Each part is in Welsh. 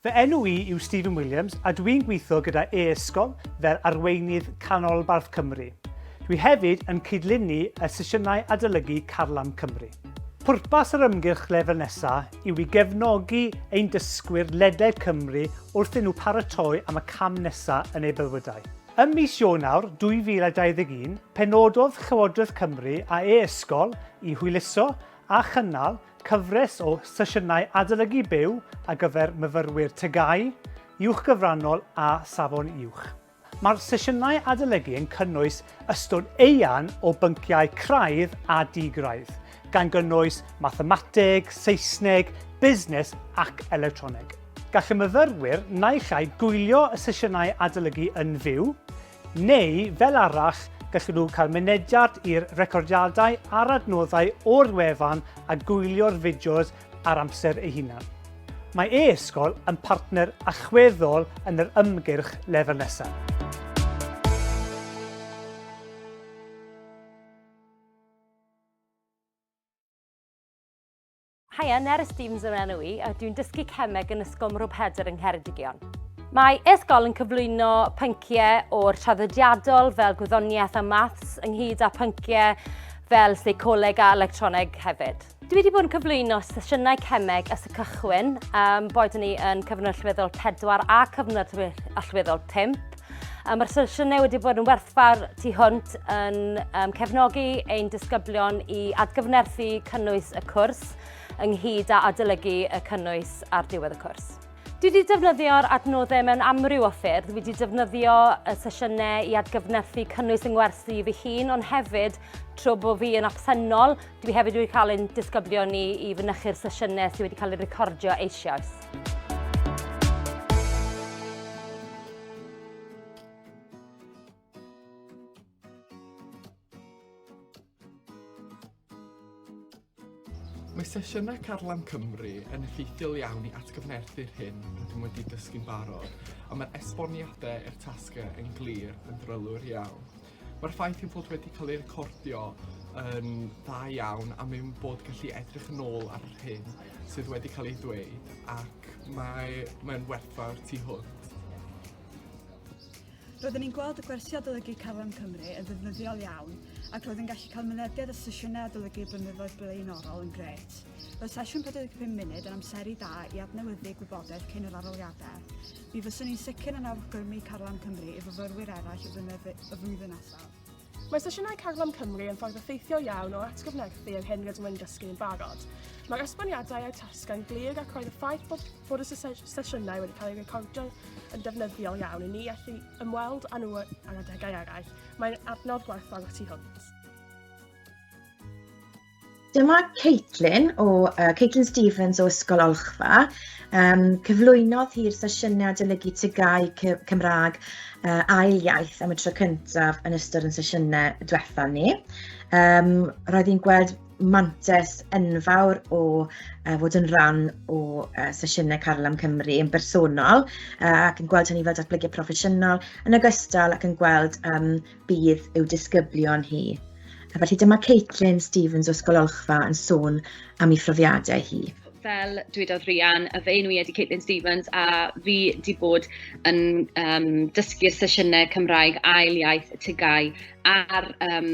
Fy enw i yw Stephen Williams a dwi'n gweithio gyda e-ysgol fel arweinydd Canolbarth Cymru. Dwi hefyd yn cydlynu y sesiynau adolygu Carlam Cymru. Pwrpas yr ymgyrch lefel nesa yw i gefnogi ein dysgwyr ledled Cymru wrth iddyn nhw paratoi am y cam nesa yn eu bywydau. Ym mis Ionawr 2021, penododd Llywodraeth Cymru a e-ysgol i hwyluso a chynnal cyfres o sesiynau adolygu byw ar gyfer myfyrwyr TGAU, Uwchgyfrannol a Safon Uwch. Mae'r sesiynau adolygu yn cynnwys ystod eang o bynciau craidd a di-graidd, gan gynnwys mathemateg, Saesneg, busnes ac electroneg. Gall y myfyrwyr naill ai gwylio y sesiynau adolygu yn fyw, Neu, fel arall, gallen nhw cael mynediad i'r recordiadau a'r adnoddau o'r wefan a gwylio'r fideos ar amser eu hunan. Mae e-ysgol yn partner allweddol yn yr ymgyrch lefel nesaf. Haia, Nerys Stevens yw'r enw i, a dwi'n dysgu cemeg yn Ysgol Mro Pedr yng Ngheredigion. Mae ysgol yn cyflwyno pynciau o'r traddodiadol fel gwyddoniaeth a maths ynghyd â pynciau fel seicoleg a electroneg hefyd. Dwi wedi bod yn cyflwyno sesiynau cemeg ers y cychwyn, um, boed ni yn cyfnod allweddol 4 a cyfnod allweddol 5. Um, Mae'r sesiynau wedi bod yn werthfawr tu hwnt yn um, cefnogi ein disgyblion i atgyfnerthu cynnwys y cwrs ynghyd â adolygu y cynnwys ar diwedd y cwrs. Dwi wedi defnyddio'r adnoddau mewn amryw o ffyrdd. Dwi wedi defnyddio y sesiynau i atgyfnerthu cynnwys yng ngwersi fy hun, ond hefyd trwy bod fi yn absennol, dwi hefyd wedi cael ein disgyblion ni i fynychu'r sesiynau sydd wedi cael eu recordio eisoes. Mae sesiynau Carlam Cymru yn effeithiol iawn i atgyfnerthu'r hyn rydym wedi dysgu'n barod, a mae'r esboniadau i'r tasgau yn glir yn drylwyr iawn. Mae'r ffaith eu bod wedi cael eu recordio yn dda iawn am ein bod gallu edrych yn ôl ar yr hyn sydd wedi cael ei ddweud ac mae, mae'n werthfawr tu hwnt. Roedden ni'n gweld y gwersi adolygu Carlam Cymru yn ddefnyddiol iawn ac roedd yn gallu cael mynediad at sesiynau adolygu blynyddoedd blaenorol yn grêt. Roedd sesiwn 45 munud yn amseru da i adnewyddu gwybodaeth cyn yr arholiadau. Mi fyswn i'n sicr yn awgrymu Carlam Cymru i fyfyrwyr eraill y flwyddyn nesaf. Mae sesiynau Carlam Cymru yn ffordd effeithiol iawn o atgyfnerthu yr hyn rydym yn dysgu yn barod. Mae'r esboniadau a'r tasgau'n glir ac roedd y ffaith bod, bod y sesiynau wedi cael eu recordio yn defnyddiol iawn i ni allu ymweld â nhw ar adegau eraill. Mae'n adnodd gwerthfawr tu hwnt. Dyma Caitlin, o, uh, Caitlin Stevens o Ysgol Olchfa. Um, cyflwynodd hi'r sesiynau adolygu TGAU Cymraeg uh, ail iaith am y tro cyntaf yn ystod yn sesiynau diwethaf ni. Um, roedd hi'n gweld mantes enfawr o uh, fod yn rhan o uh, sesiynau Carlam Cymru yn bersonol uh, ac yn gweld hynny fel datblygiad proffesiynol yn ogystal ac yn gweld um, bydd i'w disgyblion hi. A felly dyma Caitlin Stevens o Ysgol Olchfa yn sôn am ei phrofiadau hi. Fel dwedodd Rhian, y fy enw i ydy Caitlin Stevens a fi di bod yn um, dysgu'r sesiynau Cymraeg ail iaith TGAU ar um,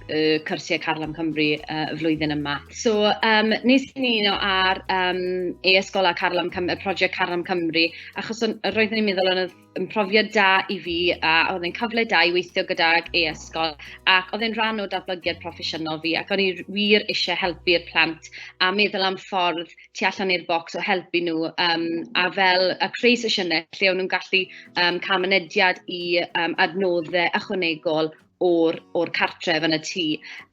y cyrsiau Carlam Cymru uh, y flwyddyn yma. So, um, nes i uno ar um, e-ysgol a Carlam Cymru, y prosiect Carlam Cymru, achos roeddwn i'n meddwl yn yn profiad da i fi a oedd e'n cyfle da i weithio gydag e-ysgol ac oedd e'n rhan o datblygiad proffesiynol fi ac o'n i wir eisiau helpu'r plant a meddwl am ffordd tu allan i'r bocs o helpu nhw um, a fel a creu sesiynau lle o'n nhw'n gallu um, cael mynediad i um, adnoddau ychwanegol o'r, or cartref yn y tŷ,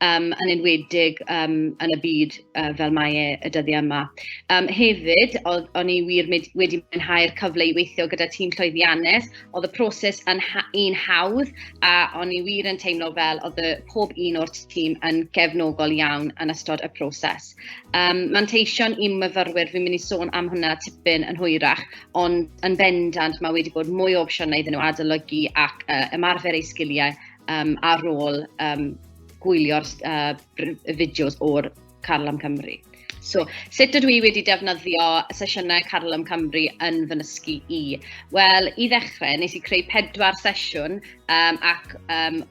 um, yn enwedig um, yn y byd uh, fel mae e y dyddiau yma. Um, hefyd, oedd, o'n i wir wedi mwynhau'r cyfle i weithio gyda tîm llwyddiannus. Oedd y proses yn ha un hawdd a o'n i wir yn teimlo fel oedd y, pob un o'r tîm yn gefnogol iawn yn ystod y proses. Um, manteision i'n myfyrwyr, fi'n mynd i sôn am hwnna tipyn yn hwyrach, ond yn bendant mae wedi bod mwy o opsiynau iddyn nhw adolygu ac uh, ymarfer eu sgiliau um, ar ôl um, gwylio'r uh, fideos o'r Carlam Cymru. So, sut ydw i wedi defnyddio sesiynau Carlam Cymru yn fy nysgu i? Wel, i ddechrau, nes i creu pedwar sesiwn um, ac um,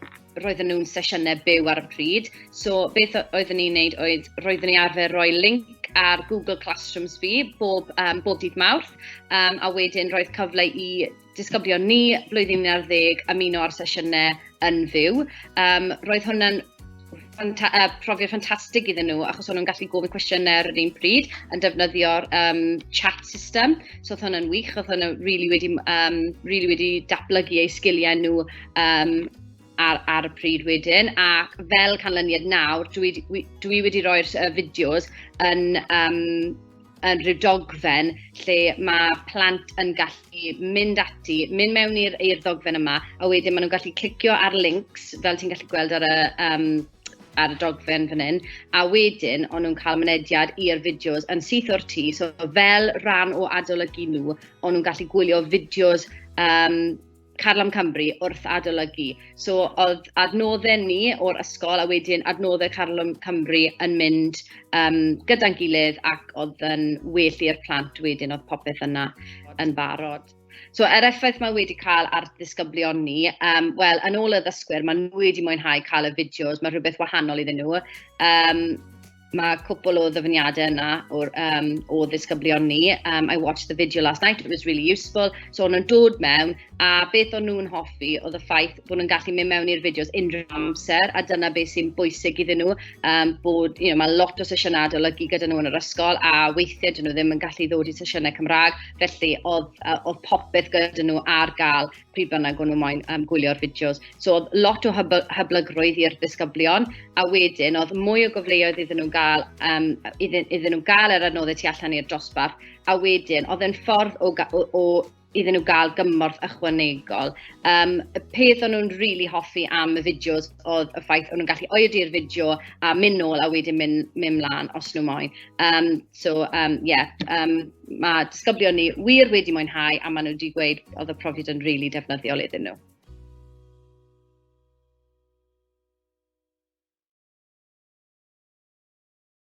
roedden nhw'n sesiynau byw ar y pryd. So, beth oeddwn ni'n neud oedd, roeddwn ni arfer rhoi link ar Google Classrooms fi bob, um, bob dydd Mawrth, um, a wedyn roedd cyfle i disgyblion ni blwyddyn 11 ymuno ar sesiynau yn fyw. Um, roedd hwnna'n ffanta uh, profiad ffantastig iddyn nhw, achos o'n nhw'n gallu gofyn cwestiynau ar yr un pryd yn defnyddio'r um, chat system. So oedd hwnna'n wych, oedd hwnna really wedi, um, really wedi datblygu eu sgiliau nhw um, ar, ar y pryd wedyn. Ac fel canlyniad nawr, dwi, dwi, dwi wedi rhoi'r uh, fideos yn, um, yn rhyw dogfen lle mae plant yn gallu mynd ati, mynd mewn i'r i'r ddogfen yma, a wedyn maen nhw'n gallu clicio ar links, fel ti'n gallu gweld ar y, um, ar y dogfen fan hyn, a wedyn o'n nhw'n cael mynediad i'r fideos yn syth o'r tŷ, so fel rhan o adolygu nhw, o'n nhw'n gallu gwylio fideos um, Carlam Cymru wrth adolygu. So oedd adnoddau ni o'r ysgol a wedyn adnoddau Carlam Cymru yn mynd um, gyda'n gilydd ac oedd yn well i'r plant wedyn oedd popeth yna yn barod. So yr effaith mae wedi cael ar ddisgyblion ni, um, wel, yn ôl y ddysgwyr, maen nhw wedi mwynhau cael y fideos, mae rhywbeth wahanol iddyn nhw. Um, mae cwpl o ddyfyniadau yna o'r, um, o ddisgyblion ni. Um, I watched the video last night, it was really useful. So o'n nhw'n dod mewn, a beth o'n nhw'n hoffi oedd y ffaith bod nhw'n gallu mynd mewn i'r fideos unrhyw amser, a dyna beth sy'n bwysig iddyn nhw, um, bod, you know, mae lot o sesiynau adolygu gyda nhw yn yr ysgol, a weithiau dyn nhw ddim yn gallu ddod i sesiynau Cymraeg, felly oedd, uh, oedd popeth gyda nhw ar gael pryd bynnag o'n nhw moyn um, gwylio'r fideos. So oedd lot o hyb hyblygrwydd i'r disgyblion, a wedyn oedd mwy o gyfleoedd iddyn nhw gael, um, iddyn, iddyn nhw gael yr adnoddau tu allan i'r dosbarth, a wedyn oedd e'n ffordd o, o, o iddyn nhw gael gymorth ychwanegol. Um, y peth o'n nhw'n really hoffi am y fideos oedd y ffaith o'n nhw'n gallu oedi'r fideo a mynd nôl a wedyn mynd, mynd mlaen os nhw moyn. Um, so, um, yeah, um, mae disgyblion ni wir wedi mwynhau a maen nhw wedi gweud oedd y profiad yn rili really defnyddiol iddyn nhw.